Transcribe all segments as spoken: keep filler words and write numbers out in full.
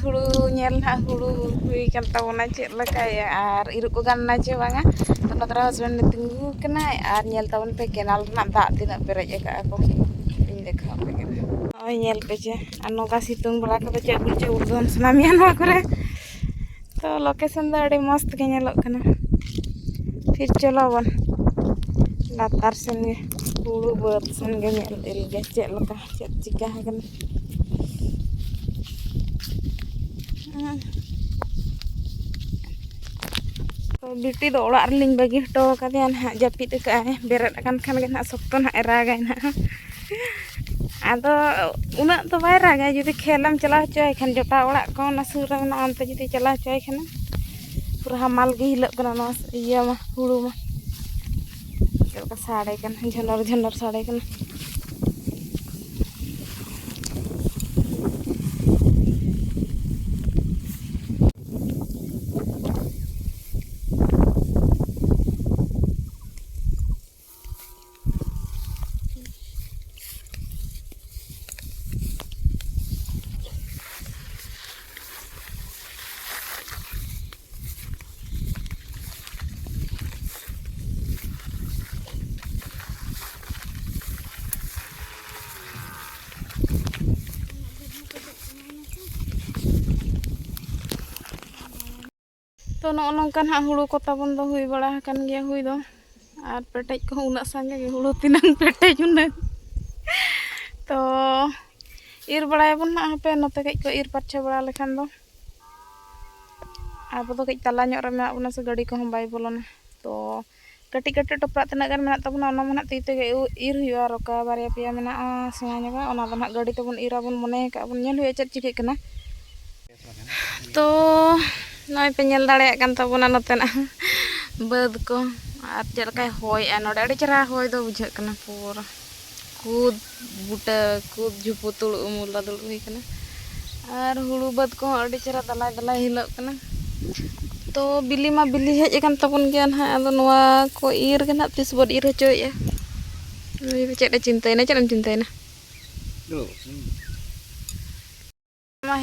ᱦᱩᱲᱩ ᱧᱮᱞ ᱱᱟᱦᱟᱜ, ᱦᱩᱲᱩ ᱦᱩᱭ ᱠᱟᱱ ᱛᱟᱵᱚᱱᱟ ᱪᱮᱫ ᱞᱮᱠᱟᱭᱟ ᱟᱨ ᱤᱨᱚᱜ ᱠᱚ ᱜᱟᱱ ᱱᱟ ᱪᱮ ᱵᱟᱝᱟ᱾ ᱛᱚ ᱱᱚᱛᱮ ᱨᱮ ᱦᱟᱥᱵᱮᱱᱰ ᱛᱤᱸᱜᱩ ᱠᱟᱱᱟᱭ ᱟᱨ ᱧᱮᱞ ᱛᱟᱵᱚᱱ ᱯᱮ ᱠᱮᱱᱟᱞ ᱨᱮᱱᱟᱜ ᱫᱟᱜ ᱛᱤᱱᱟᱹᱜ ᱯᱮᱨᱮᱡ ᱟᱠᱟᱫᱼᱟ ᱠᱚ᱾ ᱤᱧ ᱫᱮᱠᱷᱟᱣ ᱟᱯᱮ ᱠᱟᱱᱟ᱾ ᱱᱚᱜᱼᱚᱭ ᱧᱮᱞ ᱯᱮ ᱡᱮ, ᱟᱨ ᱱᱚᱝᱠᱟ ᱥᱤᱛᱩᱝ ᱵᱮᱲᱟ ᱠᱚᱫᱚ ᱪᱮᱫ ᱵᱩᱡᱷᱟᱹᱣ ᱩᱫᱽᱜᱟᱹᱢ ᱥᱟᱱᱟ ᱢᱮᱭᱟ ᱱᱚᱣᱟ ᱠᱚᱨᱮ᱾ ᱛᱚ ᱞᱳᱠᱮᱥᱚᱱ ᱫᱚ ᱟᱹᱰᱤ ᱢᱚᱡᱽ ᱛᱮᱜᱮ ᱧᱮᱞᱚᱜ ᱠᱟᱱᱟ᱾ ᱯᱷᱤᱨ ᱪᱚᱞᱚ ᱵᱚᱱ ᱞᱟᱛᱟᱨ ᱥᱮᱱ ᱜᱮ, ᱦᱩᱲᱩ ᱵᱟᱹᱫᱽ ᱥᱮᱱ ᱜᱮ ᱧᱮᱞ ᱤᱫᱤ ᱞᱮᱜᱮ ᱪᱮᱫ ᱞᱮᱠᱟ, ᱪᱮᱫ ᱪᱤᱠᱟ ᱟᱠᱟᱱᱟ᱾ ᱛᱚ ᱵᱤᱴᱤ ᱫᱚ ᱚᱲᱟᱜ ᱨᱮᱞᱤᱧ ᱵᱟᱹᱜᱤ ᱦᱚᱴᱚ ᱟᱠᱟᱫᱮᱭᱟ ᱱᱟᱦᱟᱜ, ᱡᱟᱹᱯᱤᱫ ᱟᱠᱟᱫᱼᱟᱭ᱾ ᱵᱮᱨᱮᱫ ᱟᱠᱟᱱ ᱠᱷᱟᱱ ᱜᱮ ᱱᱟᱦᱟᱜ ᱥᱚᱠᱛᱚ ᱱᱟᱦᱟᱜ ᱮ ᱨᱟᱜᱟᱭ ᱱᱟᱦᱟᱜ᱾ ᱟᱫᱚ ᱩᱱᱟᱹᱜ ᱫᱚ ᱵᱟᱭ ᱨᱟᱜᱟ, ᱡᱩᱫᱤ ᱠᱷᱮᱞᱮᱢ ᱪᱟᱞᱟᱣ ᱦᱚᱪᱚᱭᱟᱭ ᱠᱷᱟᱱ, ᱡᱚᱴᱟᱣ ᱚᱲᱟᱜ ᱠᱚ ᱚᱱᱟ ᱥᱩᱨ ᱨᱮ ᱢᱮᱱᱟᱜᱼᱟ, ᱚᱱᱛᱮ ᱡᱩᱫᱤ ᱪᱟᱞᱟᱣ ᱦᱚᱪᱚᱭᱟᱭ ᱠᱷᱟᱱ, ᱯᱩᱨᱟᱹ ᱦᱟᱢᱟᱞ ᱜᱮ ᱦᱤᱞᱟᱹᱜ ᱠᱟᱱᱟ ᱱᱚᱣᱟ ᱤᱭᱟᱹ ᱢᱟ, ᱦᱩᱲᱩ ᱢᱟ᱾ ᱪᱮᱫ ᱞᱮᱠᱟ ᱥᱟᱰᱮ ᱠᱟᱱᱟ, ᱡᱷᱚᱱᱚᱨ ᱡᱷᱚᱱᱚᱨ ᱥᱟᱰᱮ ᱠᱟᱱᱟ᱾ ᱛᱚ ᱱᱚᱜᱼᱚ ᱱᱚᱝᱠᱟ ᱱᱟᱦᱟᱜ ᱦᱩᱲᱩ ᱠᱚ ᱛᱟᱵᱚᱱ ᱫᱚ ᱦᱩᱭ ᱵᱟᱲᱟ ᱟᱠᱟᱱ ᱜᱮᱭᱟ ᱦᱩᱭ ᱫᱚ᱾ ᱟᱨ ᱯᱮᱴᱮᱡ ᱠᱚᱦᱚᱸ ᱩᱱᱟᱹᱜ ᱥᱟᱸᱜᱮ ᱜᱮ, ᱦᱩᱲᱩ ᱛᱤᱱᱟᱹᱝ ᱯᱮᱴᱮᱡ ᱩᱱᱟᱹᱝ᱾ ᱛᱚ ᱤᱨ ᱵᱟᱲᱟᱭᱟᱵᱚᱱ ᱱᱟᱦᱟᱜ, ᱦᱟᱯᱮ ᱱᱚᱛᱮ ᱠᱟᱹᱡ ᱠᱚ ᱤᱨ ᱯᱟᱨᱪᱷᱟ ᱵᱟᱲᱟ ᱞᱮᱠᱷᱟᱱ ᱫᱚ᱾ ᱟᱵᱚ ᱫᱚ ᱠᱟᱹᱡ ᱛᱟᱞᱟ ᱧᱚᱜ ᱨᱮ ᱢᱮᱱᱟᱜ ᱵᱚᱱᱟ ᱥᱮ, ᱜᱟᱹᱰᱤ ᱠᱚᱦᱚᱸ ᱵᱟᱭ ᱵᱚᱞᱚᱱᱟ᱾ ᱛᱚ ᱠᱟᱹᱴᱤᱡ ᱠᱟᱹᱴᱤᱡ ᱴᱚᱯᱨᱟᱜ ᱛᱤᱱᱟᱹᱜ ᱜᱟᱱ ᱢᱮᱱᱟᱜ ᱛᱟᱵᱚᱱᱟ, ᱚᱱᱟ ᱢᱟ ᱱᱟᱦᱟᱜ ᱛᱤ ᱛᱮᱜᱮ ᱤᱨ ᱦᱩᱭᱩᱜᱼᱟ᱾ ᱨᱚᱠᱟ ᱵᱟᱨᱭᱟ ᱯᱮᱭᱟ ᱢᱮᱱᱟᱜᱼᱟ ᱥᱮᱬᱟ ᱧᱚᱜᱟᱜ, ᱚᱱᱟ ᱫᱚ ᱱᱟᱦᱟᱜ ᱜᱟᱹᱰᱤ ᱛᱮᱵᱚᱱ ᱤᱨ ᱟᱵᱚᱱ, ᱢᱚᱱᱮ ᱟᱠᱟᱫ ᱵᱚᱱ, ᱧᱮᱞ ᱦᱩᱭᱩᱜᱼᱟ ᱪᱮᱫ ᱪᱤᱠᱟᱹᱜ ᱠᱟᱱᱟ᱾ ᱛᱚ ᱱᱚᱜᱼᱚᱭ ᱯᱮ ᱧᱮᱞ ᱫᱟᱲᱮᱭᱟᱜ ᱠᱟᱱ ᱛᱟᱵᱚᱱᱟ ᱱᱚᱛᱮᱱᱟᱜ ᱵᱟᱹᱫᱽ ᱠᱚ, ᱟᱨ ᱪᱮᱫ ᱞᱮᱠᱟᱭ ᱦᱚᱭᱮᱜᱼᱟ ᱱᱚᱰᱮ, ᱟᱹᱰᱤ ᱪᱮᱦᱨᱟ ᱦᱚᱭ ᱫᱚ ᱵᱩᱡᱷᱟᱹᱜ ᱠᱟᱱᱟ ᱯᱩᱨᱟᱹ᱾ ᱠᱩᱫ ᱵᱩᱴᱟᱹ, ᱠᱩᱫ ᱡᱷᱩᱯᱩ ᱫᱩᱲᱩᱵ, ᱩᱢᱩᱞ ᱨᱮ ᱫᱩᱲᱩᱵ ᱦᱩᱭ ᱠᱟᱱᱟ᱾ ᱟᱨ ᱦᱩᱲᱩ ᱵᱟᱹᱫᱽ ᱠᱚᱦᱚᱸ ᱟᱹᱰᱤ ᱪᱮᱦᱨᱟ ᱫᱟᱞᱟᱭ ᱫᱟᱞᱟᱭ ᱦᱤᱞᱟᱹᱜ ᱠᱟᱱᱟ᱾ ᱛᱚ ᱵᱤᱞᱤ ᱢᱟ ᱵᱤᱞᱤ ᱦᱮᱡ ᱟᱠᱟᱱ ᱛᱟᱵᱚᱱ ᱜᱮᱭᱟ ᱱᱟᱦᱟᱜ, ᱟᱫᱚ ᱱᱚᱣᱟ ᱠᱚ ᱤᱨ ᱜᱮ ᱱᱟᱦᱟᱜ ᱛᱤᱥ ᱵᱚᱱ ᱤᱨ ᱦᱚᱪᱚᱭᱮᱫᱼᱟ᱾ ᱱᱩᱭ ᱫᱚ ᱪᱮᱫ ᱮ ᱪᱤᱱᱛᱟᱹᱭᱮᱱᱟ, ᱪᱮᱫ ᱮᱢ ᱪᱤᱱᱛᱟᱹᱭᱮᱱᱟ? ᱫᱩᱲᱩᱵ᱾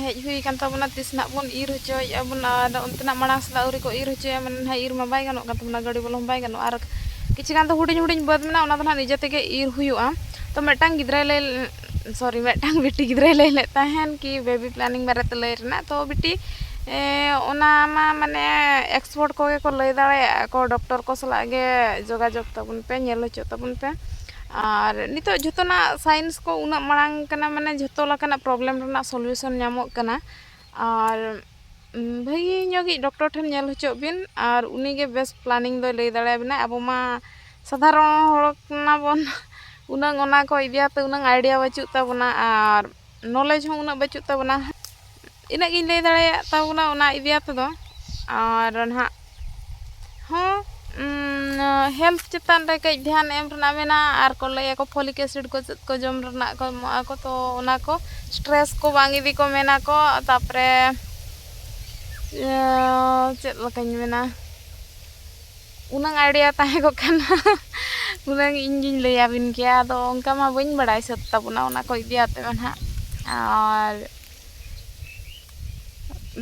ᱦᱮᱡ ᱦᱩᱭ ᱟᱠᱟᱱ ᱛᱟᱵᱚᱱᱟ, ᱛᱤᱥ ᱱᱟᱜ ᱵᱚᱱ ᱤᱨ ᱦᱚᱪᱚᱭᱮᱫᱼᱟ ᱵᱚᱱ᱾ ᱟᱨ ᱚᱱᱛᱮᱱᱟᱜ ᱢᱟᱲᱟᱝ ᱥᱮᱱᱟᱜ ᱟᱹᱣᱨᱤ ᱠᱚ ᱤᱨ ᱦᱚᱪᱚᱭᱟ, ᱢᱟᱱᱮ ᱱᱟᱦᱟᱜ ᱤᱨ ᱢᱟ ᱵᱟᱭ ᱜᱟᱱᱚᱜ ᱠᱟᱱ ᱛᱟᱵᱚᱱᱟ, ᱜᱟᱹᱰᱤ ᱵᱚᱞᱚ ᱦᱚᱸ ᱵᱟᱭ ᱜᱟᱱᱚᱜᱼᱟ᱾ ᱟᱨ ᱠᱤᱪᱷᱩ ᱜᱟᱱ ᱫᱚ ᱦᱩᱰᱤᱧ ᱦᱩᱰᱤᱧ ᱵᱟᱹᱫᱽ ᱢᱮᱱᱟᱜᱼᱟ, ᱚᱱᱟ ᱫᱚ ᱱᱟᱦᱟᱜ ᱱᱤᱡᱮ ᱛᱮᱜᱮ ᱤᱨ ᱦᱩᱭᱩᱜᱼᱟ᱾ ᱛᱚ ᱢᱤᱫᱴᱟᱝ ᱜᱤᱫᱽᱨᱟᱹᱭ ᱞᱟᱹᱭ, ᱥᱚᱨᱤ, ᱢᱤᱫᱴᱟᱝ ᱵᱤᱴᱤ ᱜᱤᱫᱽᱨᱟᱹᱭ ᱞᱟᱹᱭ ᱞᱮᱫ ᱛᱟᱦᱮᱱ ᱠᱤ ᱵᱮᱵᱤ ᱯᱞᱮᱱᱤᱝ ᱵᱟᱨᱮᱛᱮ ᱞᱟᱹᱭ ᱨᱮᱱᱟᱜ᱾ ᱛᱚ ᱵᱤᱴᱤ, ᱮ, ᱚᱱᱟ ᱢᱟ ᱢᱟᱱᱮ ᱮᱠᱥᱯᱟᱨᱴ ᱠᱚᱜᱮ ᱠᱚ ᱞᱟᱹᱭ ᱫᱟᱲᱮᱭᱟᱜᱼᱟ ᱠᱚ, ᱰᱚᱠᱴᱚᱨ ᱠᱚ ᱥᱟᱞᱟᱜ ᱜᱮ ᱡᱳᱜᱟᱡᱳᱜᱽ ᱛᱟᱵᱚᱱ ᱯᱮ, ᱧᱮᱞ ᱦᱚᱪᱚᱜ ᱛᱟᱵᱚᱱ ᱯᱮ᱾ ᱟᱨ ᱱᱤᱛᱚᱜ ᱡᱷᱚᱛᱚᱱᱟᱜ ᱥᱟᱭᱮᱱᱥ ᱠᱚ ᱩᱱᱟᱹᱜ ᱢᱟᱲᱟᱝ ᱠᱟᱱᱟ, ᱢᱟᱱᱮ ᱡᱷᱚᱛᱚ ᱞᱮᱠᱟᱱᱟᱜ ᱯᱨᱚᱵᱞᱮᱢ ᱨᱮᱱᱟᱜ ᱥᱚᱞᱤᱭᱩᱥᱚᱱ ᱧᱟᱢᱚᱜ ᱠᱟᱱᱟ᱾ ᱟᱨ, ᱩᱢ, ᱵᱷᱟᱹᱜᱤ ᱧᱚᱜᱤᱡ ᱰᱚᱠᱴᱚᱨ ᱴᱷᱮᱱ ᱧᱮᱞ ᱦᱚᱪᱚᱜ ᱵᱤᱱ, ᱟᱨ ᱩᱱᱤᱜᱮ ᱵᱮᱥ ᱯᱞᱟᱱᱤᱝ ᱫᱚᱭ ᱞᱟᱹᱭ ᱫᱟᱲᱮᱭᱟᱵᱤᱱᱟ᱾ ᱟᱵᱚ ᱢᱟ ᱥᱟᱫᱷᱟᱨᱚᱱ ᱦᱚᱲ ᱠᱟᱱᱟ ᱵᱚᱱ, ᱩᱱᱟᱹᱝ ᱚᱱᱟ ᱠᱚ ᱤᱫᱤᱭᱟᱛᱮ ᱩᱱᱟᱹᱝ ᱟᱭᱰᱤᱭᱟ ᱵᱟᱹᱪᱩᱜ ᱛᱟᱵᱚᱱᱟ, ᱟᱨ ᱱᱚᱞᱮᱡᱽ ᱦᱚᱸ ᱩᱱᱟᱹᱜ ᱵᱟᱹᱪᱩᱜ ᱛᱟᱵᱚᱱᱟ᱾ ᱤᱱᱟᱹᱜ ᱜᱤᱧ ᱞᱟᱹᱭ ᱫᱟᱲᱮᱭᱟᱜ ᱛᱟᱵᱚᱱᱟ ᱚᱱᱟ ᱤᱫᱤᱭᱟᱛᱮ ᱫᱚ᱾ ᱟᱨ ᱱᱟᱦᱟᱜ ᱦᱚᱸ, ᱩᱢ, ᱦᱮᱞᱛᱷ ᱪᱮᱛᱟᱱ ᱨᱮ ᱠᱟᱹᱡ ᱫᱷᱮᱭᱟᱱ ᱮᱢ ᱨᱮᱱᱟᱜ ᱢᱮᱱᱟᱜᱼᱟ, ᱟᱨ ᱠᱚ ᱞᱟᱹᱭᱟᱠᱚ ᱯᱷᱚᱞᱤᱠ ᱮᱥᱤᱰ ᱠᱚ ᱪᱮᱫ ᱠᱚ ᱡᱚᱢ ᱨᱮᱱᱟᱜ ᱠᱚ ᱮᱢᱚᱜᱼᱟ ᱠᱚ, ᱛᱚ ᱚᱱᱟ ᱠᱚ ᱥᱴᱨᱮᱥ ᱠᱚ ᱵᱟᱝ ᱤᱫᱤ ᱠᱚ ᱢᱮᱱᱟ ᱠᱚ᱾ ᱛᱟᱨᱯᱚᱨᱮ, ᱤᱭᱟᱹ, ᱪᱮᱫ ᱞᱮᱠᱟᱧ ᱢᱮᱱᱟ, ᱩᱱᱟᱹᱝ ᱟᱭᱰᱤᱭᱟ ᱛᱟᱦᱮᱸ ᱠᱚᱜ ᱠᱷᱟᱱ ᱩᱱᱟᱹᱝ ᱤᱧ ᱜᱤᱧ ᱞᱟᱹᱭᱟᱵᱤᱱ ᱠᱮᱭᱟ᱾ ᱟᱫᱚ ᱚᱱᱠᱟ ᱢᱟ ᱵᱟᱹᱧ ᱵᱟᱲᱟᱭ ᱥᱟᱹᱛ ᱛᱟᱵᱚᱱᱟ ᱚᱱᱟ ᱠᱚ ᱤᱫᱤ ᱟᱛᱮ ᱢᱟ ᱱᱟᱦᱟᱜ᱾ ᱟᱨ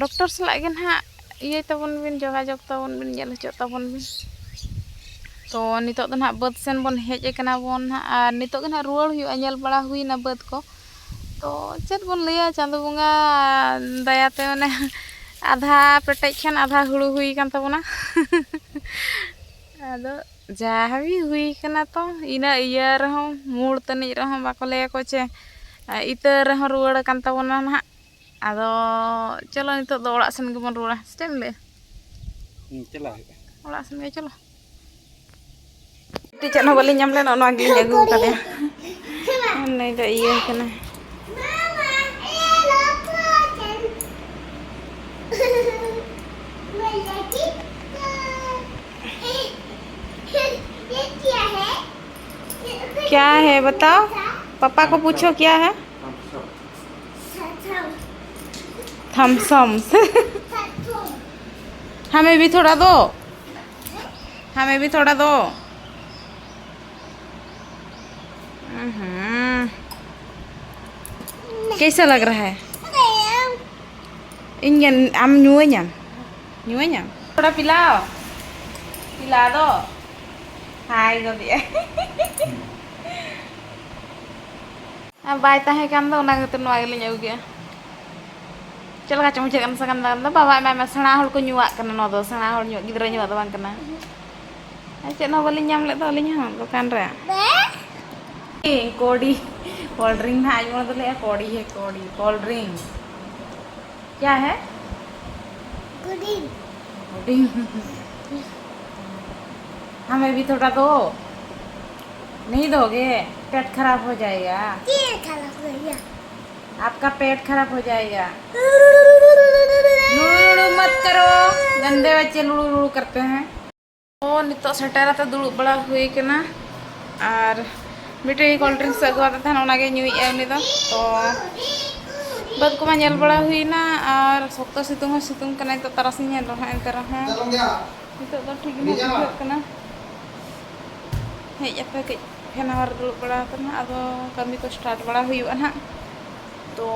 ᱰᱚᱠᱴᱚᱨ ᱥᱟᱞᱟᱜ ᱜᱮ ᱱᱟᱦᱟᱜ ᱤᱭᱟᱹᱭ ᱛᱟᱵᱚᱱ ᱵᱤᱱ, ᱡᱳᱜᱟᱡᱳᱜᱽ ᱛᱟᱵᱚᱱ ᱵᱤᱱ, ᱧᱮᱞ ᱦᱚᱪᱚᱜ ᱛᱟᱵᱚᱱ ᱵᱤᱱ᱾ ᱛᱚ ᱱᱤᱛᱚᱜ ᱫᱚ ᱱᱟᱦᱟᱜ ᱵᱟᱹᱫᱽ ᱥᱮᱱ ᱵᱚᱱ ᱦᱮᱡ ᱟᱠᱟᱱᱟ ᱵᱚᱱ ᱱᱟᱦᱟᱜ, ᱟᱨ ᱱᱤᱛᱚᱜ ᱜᱮ ᱱᱟᱦᱟᱜ ᱨᱩᱣᱟᱹᱲ ᱦᱩᱭᱩᱜᱼᱟ, ᱧᱮᱞ ᱵᱟᱲᱟ ᱦᱩᱭᱱᱟ ᱵᱟᱹᱫᱽ ᱠᱚ᱾ ᱛᱚ ᱪᱮᱫ ᱵᱚᱱ ᱞᱟᱹᱭᱟ, ᱪᱟᱸᱫᱳ ᱵᱚᱸᱜᱟ ᱫᱟᱭᱟᱛᱮ ᱢᱟᱱᱮ ᱟᱫᱷᱟ ᱯᱮᱴᱮᱡ ᱠᱷᱟᱱ ᱟᱫᱷᱟ ᱦᱩᱲᱩ ᱦᱩᱭ ᱟᱠᱟᱱ ᱛᱟᱵᱚᱱᱟ᱾ ᱟᱫᱚ ᱡᱟ ᱦᱟᱵᱤ ᱦᱩᱭ ᱠᱟᱱᱟ, ᱛᱚ ᱤᱱᱟᱹ ᱤᱭᱟᱹ ᱨᱮᱦᱚᱸ, ᱢᱩᱲ ᱛᱟᱹᱱᱤᱡ ᱨᱮᱦᱚᱸ ᱵᱟᱠᱚ ᱞᱟᱹᱭᱟᱠᱚ ᱪᱮ, ᱤᱛᱟᱹ ᱨᱮᱦᱚᱸ ᱨᱩᱣᱟᱹᱲ ᱟᱠᱟᱱ ᱛᱟᱵᱚᱱᱟ ᱱᱟᱦᱟᱜ᱾ ᱟᱫᱚ ᱪᱚᱞᱚ ᱱᱤᱛᱚᱜ ᱫᱚ ᱚᱲᱟᱜ ᱥᱮᱱ ᱜᱮᱵᱚᱱ ᱨᱩᱣᱟᱹᱲᱟ, ᱥᱮ ᱪᱮᱫ ᱮᱢ ᱞᱟᱹᱭᱟ? ᱦᱩᱸ, ᱪᱟᱞᱟᱜ ᱦᱩᱭᱩᱜᱼᱟ᱾ ᱚᱲᱟᱜ ᱥᱮᱱ ᱜᱮ ᱪᱚᱞᱚ᱾ ᱪᱮᱫ ᱦᱚᱸ ᱵᱟᱹᱞᱤᱧ ᱧᱟᱢ ᱞᱮᱱᱟ, ᱚᱱᱟ ᱜᱮᱞᱤᱧ ᱟᱹᱜᱩ ᱟᱠᱟᱫᱮᱭᱟ᱾ ᱱᱩᱭ ᱫᱚ ᱤᱭᱟᱹ ᱠᱟᱱᱟ᱾ क्या है बताओ, पापा को पूछो क्या है। Thums Up. हमें भी थोड़ा दो, हमें भी थोड़ा दो। हम्म, कैसा लग रहा है? ᱤᱧ ᱜᱮ, ᱟᱢ ᱧᱩᱣᱟᱹᱧᱟᱢ? ᱧᱩᱣᱟᱹᱧᱟᱢ? ᱛᱷᱚᱲᱟ ᱯᱤᱞᱟᱣ᱾ ᱯᱤᱞᱟᱣ ᱫᱚ᱾ ᱦᱟᱭ ᱜᱚᱫᱮᱜᱼᱟ᱾ ᱟᱨ ᱵᱟᱭ ᱛᱟᱦᱮᱸ ᱠᱟᱱ ᱫᱚ, ᱚᱱᱟ ᱠᱷᱟᱹᱛᱤᱨ ᱱᱚᱣᱟ ᱜᱮᱞᱤᱧ ᱟᱹᱜᱩ ᱠᱮᱜᱼᱟ᱾ ᱪᱮᱫ ᱞᱮᱠᱟ ᱪᱚᱝ ᱵᱩᱡᱷᱟᱹᱜ ᱠᱟᱱᱟ ᱥᱮ ᱠᱟᱱ ᱫᱚ? ᱵᱟᱵᱟ ᱮᱢᱟᱭ ᱢᱮ, ᱥᱮᱬᱟ ᱦᱚᱲ ᱠᱚ ᱧᱩᱣᱟᱜ ᱠᱟᱱᱟ ᱱᱚᱣᱟ ᱫᱚ, ᱥᱮᱬᱟ ᱦᱚᱲ ᱧᱩᱣᱟᱜ, ᱜᱤᱫᱽᱨᱟᱹ ᱧᱩᱣᱟᱜ ᱫᱚ ᱵᱟᱝ ᱠᱟᱱᱟ᱾ ᱟᱨ ᱪᱮᱫ ᱦᱚᱸ ᱵᱟᱹᱞᱤᱧ ᱧᱟᱢ ᱞᱮᱫ ᱫᱚ ᱟᱹᱞᱤᱧ ᱦᱚᱸ ᱫᱚᱠᱟᱱ ᱨᱮ᱾ ᱠᱚᱰᱤ, cold drink ᱱᱟᱦᱟᱜ ᱟᱡ ᱢᱚᱱᱮ ᱫᱚ ᱞᱟᱹᱭᱮᱜᱼᱟ, ᱠᱚᱰᱤ ᱦᱮ ᱠᱚᱰᱤ, cold drink᱾ क्या है? गुडिंग। गुडिंग। हमें भी थोड़ा दो। नहीं दोगे? पेट खराब हो जाएगा। पेट खराब हो गया। आपका पेट खराब हो जाएगा। लुड़ू लुड़ू मत करो, गंदे बच्चे लुड़ू लुड़ू करते हैं। ᱛᱚ ᱱᱤᱛᱚᱜ ᱥᱮᱴᱮᱨ ᱟᱛᱮ ᱫᱩᱲᱩᱵ ᱵᱟᱲᱟ ᱦᱩᱭ ᱠᱟᱱᱟ᱾ ᱟᱨ ᱢᱤᱫᱴᱮᱡ cold drinks ᱟᱹᱜᱩᱣᱟᱫᱮ ᱛᱟᱦᱮᱱ, ᱚᱱᱟᱜᱮ ᱧᱩᱭᱮᱫᱼᱟ ᱩᱱᱤ ᱫᱚ᱾ ᱛᱚ ᱵᱟᱹᱫᱽ ᱠᱚᱢᱟ ᱧᱮᱞ ᱵᱟᱲᱟ ᱦᱩᱭᱱᱟ, ᱟᱨ ᱥᱚᱠᱛᱚ ᱥᱤᱛᱩᱝ ᱦᱚᱸ ᱥᱤᱛᱩᱝ ᱠᱟᱱᱟ ᱱᱤᱛᱚᱜ ᱛᱟᱨᱟᱥᱤᱧ ᱮᱱ ᱨᱮᱦᱚᱸ, ᱮᱱᱛᱮ ᱨᱮᱦᱚᱸ ᱱᱤᱛᱚᱜ ᱫᱚ ᱴᱷᱤᱠ ᱜᱮ ᱱᱟᱦᱟᱜ ᱵᱩᱡᱷᱟᱹᱜ ᱠᱟᱱᱟ᱾ ᱦᱮᱡ ᱟᱯᱮ ᱠᱟᱹᱡ fan hour ᱫᱩᱲᱩᱵ ᱵᱟᱲᱟ ᱟᱠᱟᱱᱟ, ᱟᱫᱚ ᱠᱟᱹᱢᱤ ᱠᱚ start ᱵᱟᱲᱟ ᱦᱩᱭᱩᱜᱼᱟ ᱱᱟᱦᱟᱜ᱾ ᱛᱚ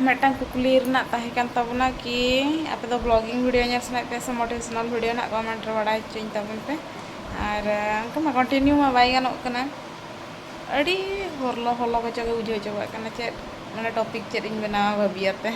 ᱢᱤᱫᱴᱟᱝ ᱠᱩᱠᱞᱤ ᱨᱮᱱᱟᱜ ᱛᱟᱦᱮᱸ ᱠᱟᱱ ᱛᱟᱵᱚᱱᱟ ᱠᱤ ᱟᱯᱮ ᱫᱚ vlogging video ᱧᱮᱞ ᱥᱟᱱᱟᱭᱮᱫ ᱯᱮᱭᱟ ᱥᱮ motivational video ᱱᱟᱜ comment ᱨᱮ ᱵᱟᱲᱟᱭ ᱦᱚᱪᱚᱧ ᱛᱟᱵᱚᱱ ᱯᱮ᱾ ᱟᱨ ᱚᱱᱠᱟ ᱢᱟ continue ᱢᱟ ᱵᱟᱭ ᱜᱟᱱᱚᱜ ᱠᱟᱱᱟ, ᱟᱹᱰᱤ ᱦᱚᱞᱚ ᱦᱚᱞᱚ ᱜᱮᱪᱚ ᱜᱮ ᱵᱩᱡᱷᱟᱹᱣ ᱪᱟᱵᱟᱜ ᱠᱟᱱᱟ᱾ ᱪᱮᱫ ᱢᱟᱱᱮ topic ᱪᱮᱫ ᱤᱧ ᱵᱮᱱᱟᱣᱟ ᱵᱷᱟᱹᱵᱤᱭᱟᱛᱮ᱾